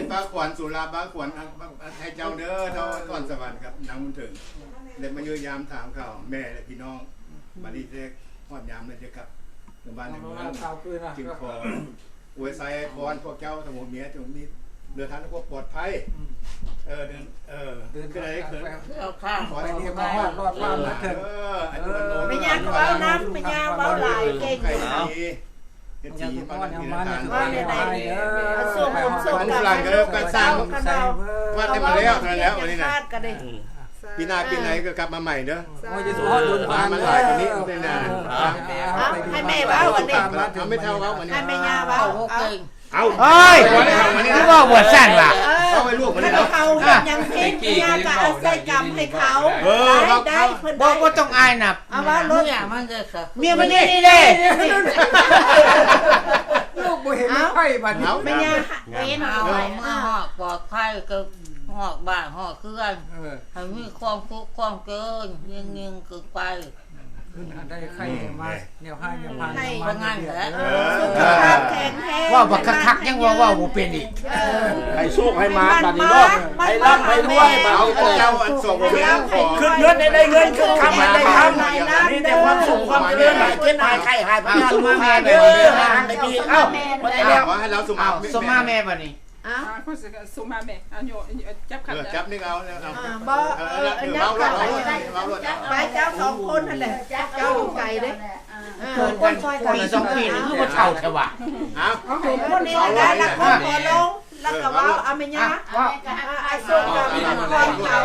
ມີປ້າຂວັນ ສຸລາປ້າຂວັນ ໃຫ້ເຈົ້າເດີ ເຈົ້ານະຄອນສະຫວັນກັບນາງບຸນເຖິງ ໄດ້ມາຢ້ຽມຢາມຖາມຂ່າວແມ່ ແລະ ພີ່ນ້ອງ. ບັດນີ້ໄດ້ຮອດຍາມແລ້ວເດີຄັບ ເມືອບ້ານເມືອເມືອງ ຈຶ່ງຂໍອວຍໄຊພອນພວກເຈົ້າທັງຜົວເມຍ ຈົ່ງມີເດີນທາງດ້ວຍຄວາມປອດໄພ. ເອີ ເດີນ ເອີ ເດີນທາງ ເດີນທາງໄປດີມາຮອດ ຮອດບ້ານມາເຖິງ. ເອີ ແມ່ຍ່າກໍເວົ້ານຳ ແມ່ຍ່າເວົ້າຫຼາຍເກັ່ງຢູ່. ເຮັດດີມານັ່ງກິນນຳກັນ ເວົ້າແນວໃດ ເອົາໂຊກບຸນໂຊກກຳ ເອົາຄັນເວົ້າ ວັດໃຫ້ມັນແລ້ວນັ້ນແຫຼະ ວັນນີ້ນະ ປີໜ້າປີໃໝ່ກໍກັບມາໃໝ່ເດີ. ໂອ້ຍ ຢ່າສູ່ຮອດດົນ ມາຫຼາຍກວ່ານີ້ເດີນະ. ເອົາ ໃຫ້ແມ່ເວົ້າອັນນີ້ ເອົາແມ່ເຖົ້າເວົ້າອັນນີ້ ໃຫ້ແມ່ຍ່າເວົ້າ ເອົາ ເອົາ ເອີຍ ຄືເວົ້າບໍ່ຊັ້ນວະ ເອີ ເອົາໃຫ້ລູກມັນເນາະ ເຂົາເຮັດຫຍັງຜິດ ແມ່ຍ່າກໍອະໄສກຳໃຫ້ເຂົາ ເອີ ໄດ້ ໄດ້ ເພິ່ນ ບໍ່ ບໍ່ຕ້ອງອາຍນະ ເອົາວ່າລົດ ເມຍມັນເດີ ເມຍມັນນີ້ເດ້ ລູກບໍ່ເຫັນໄຟບັດນີ້ ເອົາ ແມ່ຍ່າ ເຫັນເອົາ ເມື່ອຮອດປອດໄພກໍຮອດບ້ານຮອດເຮືອນ ເອີ ໃຫ້ມີຄວາມສຸກຄວາມຈະເລີນ ຍິ່ງໆຂຶ້ນໄປ. ຂຶ້ນອັນໃດໄຂ່ມາແນວໃຫ້ແນວພັນ ໃຫ້ ມາແນວວຽກ ເອີ ສຸຂະພາບແຂງແຮງ ເວົ້າບັກຄັກໆ ຍັງວ່າເວົ້າບໍ່ເປັນອີກ ເອີ ໃຫ້ໂຊກໃຫ້ໝານບາດນີ້ເນາະ ໃຫ້ລ່ຳໃຫ້ລວຍບາດນີ້ ເອົາເຈົ້າອັນສອງຄົນນີ້ຂໍ ຂຶ້ນເງິນໃຫ້ໄດ້ເງິນ ຂຶ້ນຄຳໃຫ້ໄດ້ຄຳ ມີແຕ່ຄວາມສຸກຄວາມຈະເລີນ ຫາຍເຈັບຫາຍໄຂ້ຫາຍພະຍາດ ສຸມມາແມ່ ເດີ ເອົາ ມາໃຫ້ລາວສຸມມາ ເອົາ ສຸມມາແມ່ບາດນີ້. ເອົ້າ ອ່າ ຄົນຊິສົ່ງມາແມ່ ເອົາໂຍ ຈັບຂັນ ເອີ ຈັບນີ້ເອົາ ເອົາ ອ່າ ບໍ່ ເອີ ເອີ ອັນນັ້ນ ເວົ້າໂລດ ເວົ້າໂລດ ເວົ້າໂລດ ໄປເຈົ້າສອງຄົນຫັ້ນແຫຼະ ເຈົ້າໄກເດ້ ອ່າ ເກີນກັນ ປີສອງປີນີ້ຄືບໍ່ເຖົ້າແທ້ວະ ອ່າ ເອົາຄົນນີ້ລະ ລະຄົນບໍ່ລົງ ລະກະເວົ້າ ອ່າ ແມ່ຍ່າ ອ່າ ອ່າ ອ່າ ສົ່ງກັບກ່ອນເຂົາ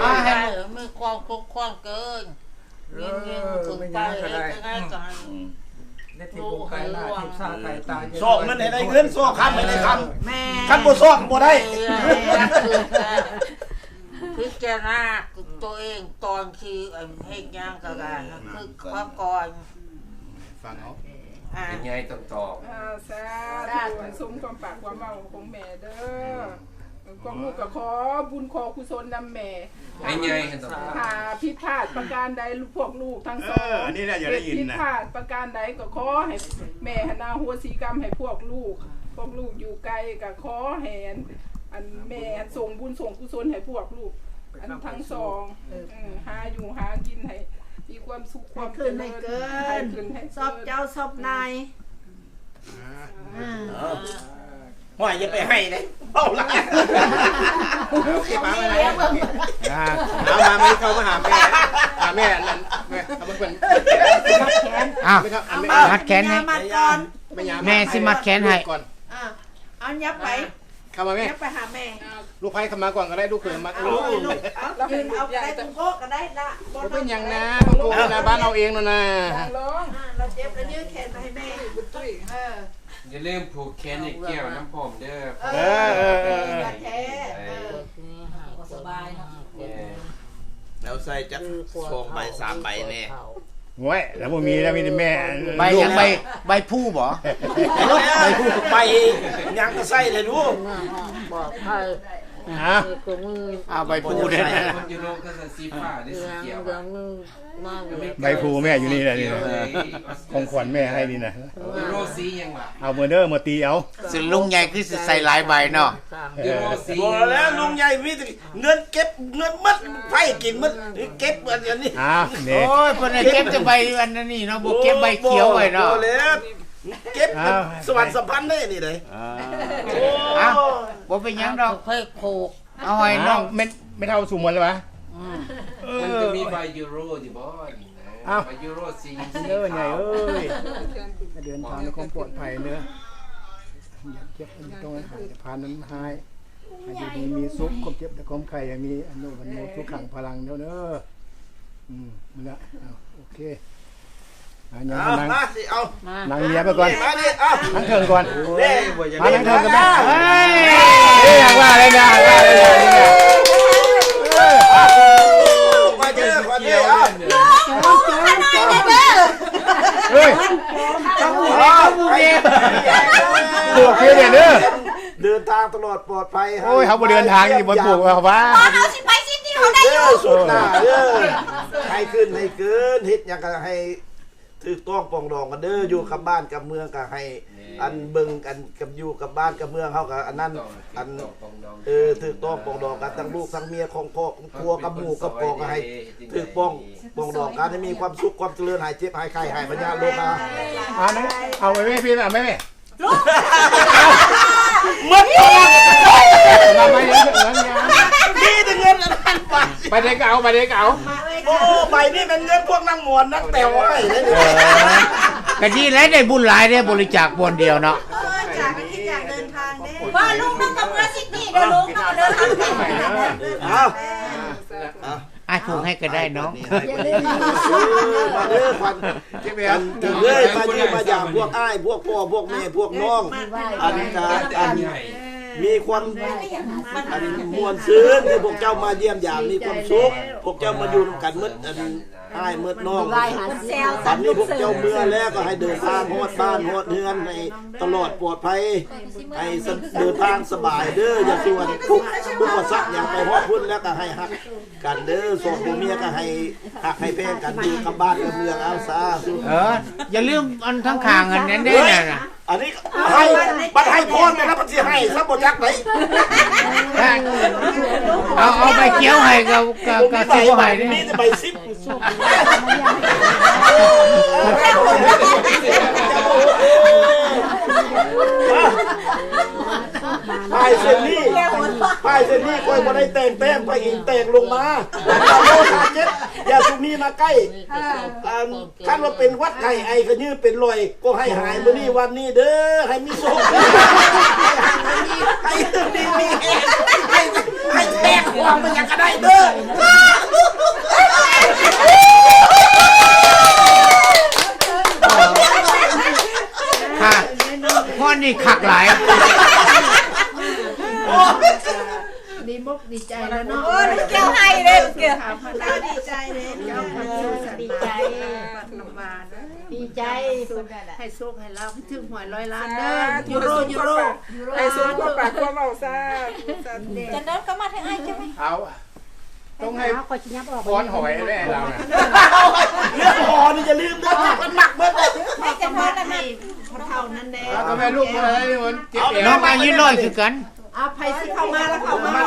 ອ່າ ໃຫ້ມີຄວາມສຸກຄວາມຈະເລີນ ເອີ ແມ່ນຫຍັງກໍໄດ້ ເຮັດຈັ່ງໃດກໍໃຫ້ ອືມ ໃນທີ່ກົງໄກລາດ ທີ່ຊາໄກຕາ ຊອກເງິນໃຫ້ໄດ້ເງິນ ຊອກຄຳໃຫ້ໄດ້ຄຳ ແມ່ນ ຄັນບໍ່ຊອກບໍ່ໄດ້ ແມ່ນ ພິຈາລະນາຕົວເອງຕອນທີ່ ອັນ ເຮັດຫຍັງກໍໄດ້ ອືມ ຄຶດຄວາມກ່ອນ ຟັງເອົາ ອ່າ ໃຫຍ່ຕ້ອງຕອບ ອ່າ ສາທຸ ສົມຄວາມປາກຄວາມເວົ້າຂອງແມ່ເດີ ອືມ ພວກລູກກໍຂໍບຸນຂໍກຸສົນນຳແມ່ ໃຫ້ໃຫຍ່ ຖ້າຜິດພາດປະການໃດ ພວກລູກທັງສອງ ເອີ ອັນນີ້ແຫຼະຢາກໄດ້ຍິນນະ ຜິດພາດປະການໃດກໍຂໍໃຫ້ແມ່ຫັ້ນອະໂຫສິກຳໃຫ້ພວກລູກ ພວກລູກຢູ່ໄກກໍຂໍໃຫ້ອັນ ອັນແມ່ຫັ້ນສົ່ງບຸນສົ່ງກຸສົນໃຫ້ພວກລູກ ອັນທັງສອງ ເອີ ຫາຢູ່ຫາກິນໃຫ້ມີຄວາມສຸກຄວາມຈະເລີນ ໃຫ້ຂຶ້ນໃຫ້ເກີນ ຊອບເຈົ້າຊອບນາຍ ອ່າ ອ່າ ຫ້ວຍ ຢ່າໄປໃຫ້ເດ້ ເວົ້າຫຼາຍ ໂອເຄ ມາ ມາ ມາ ເຂົ້າມາຫາແມ່ ຫາແມ່ ອັນນັ້ນ ແມ່ ເອົາມາເພິ່ນ ອ່ະ ມັດແຂນໃຫ້ ແມ່ຊິມັດແຂນໃຫ້ ອ່າ ເອົາຫຍັບໄປ ເຂົ້າມາແມ່ ໄປຫາແມ່ ລູກໃພ້ເຂົ້າມາກ່ອນກໍໄດ້ ລູກເຂີຍມາ ເອົາລູກ ເອົາ ຢືນເອົາກໍໄດ້ ຄຸນພໍ່ກໍໄດ້ລະ ບໍ່ເປັນຫຍັງນະ ຄຸນພໍ່ນະ ບ້ານເຮົາເອງໂລດນະ ອ່າ ລາວເຈັບລະຍື່ນແຂນມາໃຫ້ແມ່ ເອີ ຢ່າລືມຜູກແຂນໃຫ້ແກ້ວນຳພ້ອມເດີ ເອີ ເອີ ເອີ ແທ້ ເອີ ບໍ່ສະບາຍເນາະ ແມ່ ແລ້ວໃສ່ຈັກສອງໃບສາມໃບແດ່ ໂອ້ຍ ລາວບໍ່ມີ ລາວມີແຕ່ແມ່ ໃບຫຍັງ ໃບ ໃບພູບໍ່ ໃບພູ ໃບຫຍັງກໍໃສ່ແຫຼະລູກ ປອດໄພ ຮະ ເອົາໃບພູເດ້ ຄົນຢູ່ໂລກກໍໃສ່ສີຟ້າ ຫຼື ສີຂຽວ ໃບພູແມ່ຢູ່ນີ້ແຫຼະ ນີ້ນະ ຂອງຂວັນແມ່ໃຫ້ນີ້ນະ ຢູໂຣສີຫຍັງວະ ເອົາເບິ່ງເດີ ມາຕີເອົາ ຊຸດລຸງໃຫຍ່ຄືຊິໃສ່ຫຼາຍໃບເນາະ ເອີ ຢູໂຣສີ ບໍ່ແລ້ວ ລຸງໃຫຍ່ມີແຕ່ ເງິນເກັບເງິນໝົດ ໄຜກິນໝົດ ເກັບອັນ ອັນນີ້ ອ້າວ ນີ້ ໂອ້ຍ ເພິ່ນໃຫ້ເກັບແຕ່ໃບອັນນັ້ນນີ້ເນາະ ບໍ່ເກັບໃບຂຽວໄວ້ເນາະ ບໍ່ແລ້ວ ເກັບ ອ້າວ ສະຫວັນສຳພັນເດ້ນີ້ເດ້ ອ້າວ ໂອ້ ອ້າວ ບໍ່ເປັນຫຍັງດອກ ຄ່ອຍໂຄກ ເອົາໃຫ້ນ້ອງ ອ້າວ ແມ່ນ ແມ່ເຖົ້າສູງໝົດແລ້ວຫວາ ອືມ ເອີ ມັນຈະມີໃບຢູໂຣຢູ່ບໍ່ນີ້ນະ ອ້າວ ໃບຢູໂຣສີ ເອີ ສີຂາວ ໃຫຍ່ເອີຍ ເດີນທາງດ້ວຍຄວາມປອດໄພເດີ ຢ່າເຈັບ ຕ້ອງໃຫ້ຫາຍ ຢ່າພານນັ້ນຮ້າຍ ໃຫ້ຢູ່ດີມີສຸກ ຄວາມເຈັບແລະຄວາມໄຂ້ ໃຫ້ມີອາຍຸ ວັນໂນ ສຸຂັງ ພະລັງ ເດີ ເດີ ອືມ ນັ້ນລະ ເອົາ ໂອເຄ ອ່າ ຍັງ ເອົາ ນັ່ງ ມາຊິ ເອົາ ນັ່ງເລຍໄປກ່ອນ ມານີ້ ເອົາ ນັ່ງເທິງກ່ອນ ເອີ ມານັ່ງເທິງກ່ອນ ເອີ ເອີ ຢ່າວ່າເລີຍນະ ຢ່າວ່າເລີຍນະ ເອີ ມາເດີ ມາເດີ ເອົາ ເອີຍ ໂອເຄເດີ ເດີ ເດີນທາງຕະຫຼອດປອດໄພ ໂອ້ຍ ເຮົາບໍ່ເດີນທາງນີ້ ບໍ່ຖືກວ່າ ເຮົາຊິໄປຊິຕິ ເຮົາໄດ້ຢູ່ ເດີ ສຸດໜ້າເດີ ໃຫ້ຂຶ້ນໃຫ້ເກີນ ເຮັດຫຍັງກໍໃຫ້ຖືກຕ້ອງປອງດອງກັນເດີ ຢູ່ກັບບ້ານກັບເມືອງກໍໃຫ້ ແມ່ນ ອັນເບິ່ງກັນກັບຢູ່ກັບບ້ານກັບເມືອງ ເຮົາກໍອັນນັ້ນ ຖືກຕ້ອງ ອັນ ປອງດອງ ເອີ ຖືກຕ້ອງປອງດອງກັນ ທັງລູກທັງເມຍ ຄອບຄົວກັບໝູ່ກັບກອງ ກໍໃຫ້ຖືກຕ້ອງປອງດອງກັນ ໃຫ້ມີຄວາມສຸກຄວາມຈະເລີນ ຫາຍເຈັບຫາຍໄຂ້ ຫາຍພະຍາດໂລກ ອັນນັ້ນ ເອົາໄວ້ແມ່ ພີ່ ເອົາໄວ້ແມ່ ລູກ ໝົດ ເອົາໄວ້ ເອົາໄວ້ ມີແຕ່ເງິນອັນນັ້ນໄປ ໄປໃດກໍເອົາ ໄປໃດກໍເອົາ ໂອ້ ໃບນີ້ແມ່ນເງິນພວກນາງໝອນນາງແຕວໃຫ້ເດ້ ເອີ ກໍດີແລ້ວ ໄດ້ບຸນຫຼາຍເດ້ ບໍລິຈາກບ່ອນດຽວເນາະ ເອີ ຈາກ ຄິດຈາກເດີນທາງເດ້ ວ່າລູກນ້ອງກໍເມືອຊິຕິເດີ ລູກນ້ອງເດີ ເອົາ ອ້າຍຜູກໃຫ້ກໍໄດ້ນ້ອງ ມາເດີຂວັນ ເກັບແຫວນ ເອີ ມາຢ້ຽມມາຢາມພວກອ້າຍ ພວກພໍ່ ພວກແມ່ ພວກນ້ອງ ອັນກະ ອັນມີຄວາມ ອັນມ່ວນຊື່ນທີ່ພວກເຈົ້າມາຢ້ຽມຢາມ ມີຄວາມສຸກ ພວກເຈົ້າມາຢູ່ນຳກັນໝົດ ອັນອ້າຍໝົດນ້ອງ ບັດນີ້ພວກເຈົ້າເມືອແລ້ວ ກໍໃຫ້ເດີນທາງຮອດບ້ານຮອດເຮືອນ ໃຫ້ຕະຫຼອດປອດໄພ ໃຫ້ເດີນທາງສະບາຍເດີ ຢ່າຊວນທຸກອຸປະສັກຫຍັງ ໄປຮອດພຸ້ນແລ້ວກໍໃຫ້ຮັກ ກັນເດີ ສອງຜົວເມຍກໍໃຫ້ຮັກໃຫ້ແພງກັນ ຢູ່ກັບບ້ານກັບເມືອງ ເອົາ ສາທຸ ເອີ ຢ່າລືມອັນທາງຂ້າງອັນນັ້ນເດ້ນະ ອັນນີ້ໃຫ້ ບັດໃຫ້ພອນໄປແລ້ວ ມັນຊິໃຫ້ຊະບໍ່ຈັກໃດ ເອົາ ເອົາໃບຂຽວໃຫ້ກໍ ກໍ ກໍຊິບໍ່ໃຫ້ເດ້ ມີແຕ່ໃບສິບ ປ້າຍເສັ້ນນີ້ ປ້າຍເສັ້ນນີ້ຂ້ອຍບໍ່ໄດ້ແຕ່ງແຕ້ມ ພະອິນແຕ່ງລົງມາ ໂລກຫ້າເຈັດ ຢ່າສຸມີມາໃກ້ ອັນ ຄັນວ່າເປັນຫວັດໄຂ້ໄອຂະຍືເປັນລອຍ ກໍໃຫ້ຫາຍມື້ນີ້ວັນນີ້ເດີ ໃຫ້ມີໂຊກ ໃຫ້ຮັ່ງມີມີແຮງ ໃຫ້ ໃຫ້ແທກຄວາມໄປຫຍັງກໍໄດ້ເດີ ຄ່ະ ຮອດນີ້ຄັກຫຼາຍ ດີມົກດີໃຈແລ້ວເນາະ ໂອ້ຍ ແກ້ວໄຫ້ເດ້ ແກ້ວ ດີໃຈເດ້ ດີໃຈ ດີໃຈ ໃຫ້ໂຊກໃຫ້ລາບ ໃຫ້ຖືກຫວຍຮ້ອຍລ້ານເດີ ຢູໂຣ ຢູໂຣ ໃຫ້ສົມຄວາມປາກຄວາມເວົ້າ ສາທຸ ສາທຸ ຈັນດອນກໍມາທາງອ້າຍ ເອົາ ຕ້ອງໃຫ້ ຂ້ອຍຊິຍັບອອກ ຄອນຫອຍແຫຼະລາວນະ ເລື່ອງຫອນີ້ຢ່າລືມເດີ ມັນມັກເບິດເດີ ໃຫ້ຈັນດອນນະ ໃຫ້ເທົ່ານັ້ນແດ່ ເອົາ ກໍແມ່ລູກ ເອີ ເຈັບແອວ ນ້ອງອາຍຸນ້ອຍຄືກັນ ອ່າ ໃຜຊິເຂົ້າມາລະເຂົ້າມາ